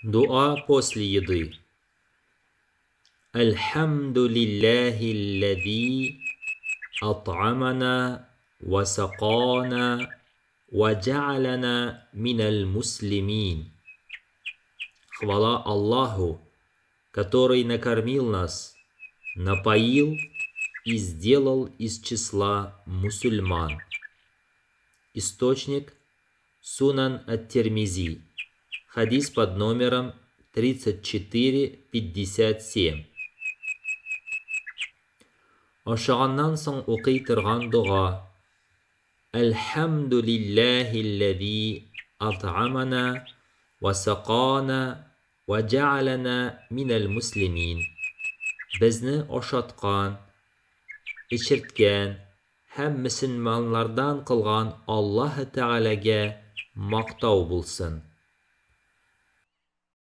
Дуа после еды. Әлхәмдүлилләһи лләзи ат'амана ва сакана ва җәгаләна минәл муслимин. Хвала Аллаху, который накормил нас, напоил и сделал из числа мусульман. Источник Сунан ат-Тирмизи. Хадис под номером 3457. Ашаганнан соң укый торган дога. Әлхәмдүлилләһилләзи ат'амана ва сакана ва җәгаләна минәл муслимин. Безне ашаткан, эчерткән һәм мөселманнардан кылган Аллаһы Тәгаләгә мактау булсын.